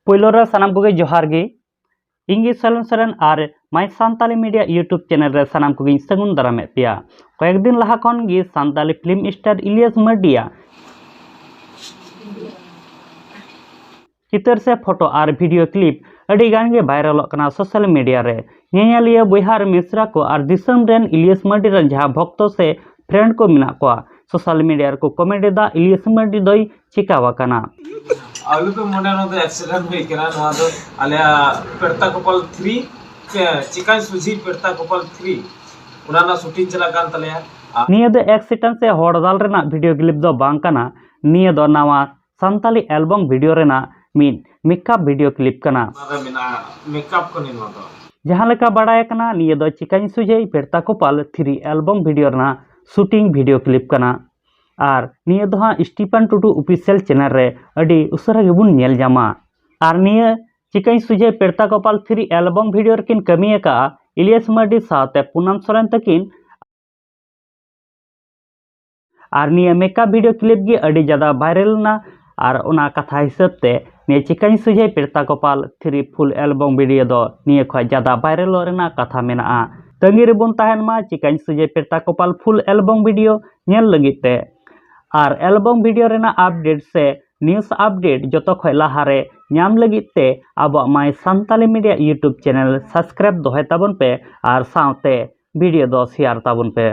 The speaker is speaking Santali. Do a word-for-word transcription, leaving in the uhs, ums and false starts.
ᱯᱳᱭᱞᱳ ᱨᱮ ᱥᱟᱱᱟᱢ ᱠᱚᱜᱮ ᱡᱚᱦᱟᱨ ᱜᱮ᱾ ᱤᱧ ᱜᱮ ᱥᱚᱭᱞᱚᱱ ᱥᱚᱨᱮᱱ ᱟᱨ My Santali Media YouTube channel ᱨᱮ ᱥᱟᱱᱟᱢ ᱠᱚᱜᱮᱧ ᱥᱟᱹᱜᱩᱱ ᱫᱟᱨᱟᱢᱮᱫ ᱯᱮᱭᱟ᱾ ᱠᱚᱭᱮᱠ ᱫᱤᱱ ᱞᱟᱦᱟ ᱠᱷᱚᱱ ᱜᱮ ᱥᱟᱱᱛᱟᱞᱤ film star ᱤᱞᱤᱭᱟᱥ ᱢᱟᱨᱰᱤᱭᱟᱜ ᱪᱤᱛᱟᱹᱨ ᱥᱮ ᱯᱷᱳᱴᱳ ᱟᱨ video clip ᱟᱹᱰᱤ ᱜᱟᱱ ᱜᱮ ᱵᱷᱟᱭᱨᱟᱞᱚᱜ ᱠᱟᱱᱟ social media ᱨᱮ᱾ ᱧᱮᱧᱮᱞᱤᱭᱟᱹ ᱵᱚᱭᱦᱟ ᱟᱨ ᱢᱤᱥᱨᱟ ᱠᱚ ᱟᱨ ᱫᱤᱥᱚᱢ ᱨᱮᱱ ᱤᱞᱤᱭᱟᱥ ᱢᱟᱨᱰᱤ ᱨᱮᱱ ᱡᱟᱦᱟᱸ ᱵᱷᱚᱠᱛᱚ ᱥᱮ friend ᱠᱚ ᱢᱮᱱᱟᱜ ᱠᱚᱣᱟ, social media ᱨᱮᱠᱚ comment ᱮᱫᱟ, ᱤᱞᱤᱭᱟᱥ ᱢᱟᱨᱰᱤ ᱫᱚᱭ ᱪᱤᱠᱟᱣ ᱟᱠᱟᱱᱟ? ᱟᱞᱚᱯᱮ ᱢᱚᱱᱮᱭᱟ ᱱᱚᱣᱟ ᱫᱚ accident ᱦᱩᱭ ᱠᱟᱱᱟ, ᱱᱚᱣᱟ ᱫᱚ ᱟᱞᱮᱭᱟᱜ ᱯᱮᱲᱛᱟ ᱠᱚᱯᱟᱞ ᱛᱷᱨᱤ, ᱪᱤᱠᱟᱹᱧ ᱥᱩᱡᱷᱤ ᱯᱮᱲᱛᱟ ᱠᱚᱯᱟᱞ ᱛᱷᱨᱤ, ᱚᱱᱟ ᱨᱮᱱᱟᱜ shooting ᱪᱟᱞᱟᱜ ᱠᱟᱱ ᱛᱟᱞᱮᱭᱟ᱾ ᱟᱨ ᱱᱤᱭᱟᱹ ᱫᱚ accident ᱥᱮ ᱦᱚᱲ ᱫᱟᱞ ᱨᱮᱱᱟᱜ video clip ᱫᱚ ᱵᱟᱝ ᱠᱟᱱᱟ, ᱱᱤᱭᱟᱹ ᱫᱚ ᱱᱟᱣᱟ ᱥᱟᱱᱛᱟᱞᱤ album video ᱨᱮᱱᱟᱜ ᱢᱤᱫ makeup video clip ᱠᱟᱱᱟ᱾ ᱚᱱᱟ ᱨᱮ ᱢᱮᱱᱟᱜᱼᱟ makeup ᱠᱟᱹᱱᱟᱹᱧ ᱱᱚᱣᱟ ᱫᱚ᱾ ᱡᱟᱦᱟᱸ ᱞᱮᱠᱟ ᱵᱟᱲᱟᱭ ᱠᱟᱱᱟ, ᱱᱤᱭᱟᱹ ᱫᱚ ᱪᱤᱠᱟᱹᱧ ᱥᱩᱡᱷᱮᱭ ᱯᱮᱲᱛᱟ ᱠᱚᱯᱟᱞ ᱛᱷᱨᱤ album video ᱨᱮᱱᱟᱜ shooting video clip ᱠᱟᱱᱟ᱾ ᱟᱨ ᱱᱤᱭᱟᱹ ᱫᱚ ᱦᱟᱸᱜ ᱥᱴᱤᱯᱷᱟᱱ ᱴᱩᱰᱩ official channel ᱨᱮ ᱟᱹᱰᱤ ᱩᱥᱟᱹᱨᱟ ᱜᱮᱵᱚᱱ ᱧᱮᱞ ᱧᱟᱢᱟ᱾ ᱟᱨ ᱱᱤᱭᱟᱹ ᱪᱤᱠᱟᱹᱧ ᱥᱩᱡᱷᱮᱭ ᱯᱮᱲᱛᱟ ᱠᱚᱯᱟᱞ ᱛᱷᱨᱤ album video ᱨᱮᱠᱤᱱ ᱠᱟᱹᱢᱤ ᱟᱠᱟᱫᱼᱟ ᱤᱞᱤᱭᱟᱥ ᱢᱟᱨᱰᱤ ᱥᱟᱶᱛᱮ ᱯᱩᱱᱟᱢ ᱥᱚᱨᱮᱱ ᱛᱟᱹᱠᱤᱱ᱾ ᱟᱨ ᱱᱤᱭᱟᱹ makeup video clip ᱜᱮ ᱟᱹᱰᱤ ᱡᱟᱫᱟ viral ᱮᱱᱟ᱾ ᱟᱨ ᱚᱱᱟ ᱠᱟᱛᱷᱟ ᱦᱤᱥᱟᱹᱵ ᱛᱮ ᱱᱤᱭᱟᱹ ᱪᱤᱠᱟᱹᱧ ᱥᱩᱡᱷᱮᱭ ᱯᱮᱲᱛᱟ ᱠᱚᱯᱟᱞ ᱛᱷᱨᱤ full album video ᱫᱚ ᱱᱤᱭᱟᱹ ᱠᱷᱚᱱ ᱡᱟᱫᱟ ᱵᱷᱟᱭᱨᱟᱞᱚᱜ ᱨᱮᱱᱟᱜ ᱠᱟᱛᱷᱟ ᱢᱮᱱᱟᱜᱼᱟ᱾ ᱛᱟᱺᱜᱤ ᱨᱮᱵᱚᱱ ᱛᱟᱦᱮᱱ ᱢᱟ ᱪᱤᱠᱟᱹᱧ ᱥᱩᱡᱷᱮᱭ ᱯᱮᱲᱛᱟ ᱠᱚᱯᱟᱞ full album video ᱧᱮᱞ ᱞᱟᱹᱜᱤᱫ ᱛᱮ᱾ ᱟᱨ album video ᱨᱮᱱᱟᱜ update ᱥᱮ news update ᱡᱚᱛᱚ ᱠᱷᱚᱱ ᱞᱟᱦᱟᱨᱮ ᱧᱟᱢ ᱞᱟᱹᱜᱤᱫ ᱛᱮ ᱟᱵᱚᱣᱟᱜ My Santali Media YouTube channel subscribe ᱫᱚᱦᱚᱭ ᱛᱟᱵᱚᱱ ᱯᱮ ᱟᱨ ᱥᱟᱶᱛᱮ video ᱫᱚ share ᱛᱟᱵᱚᱱ ᱯᱮ᱾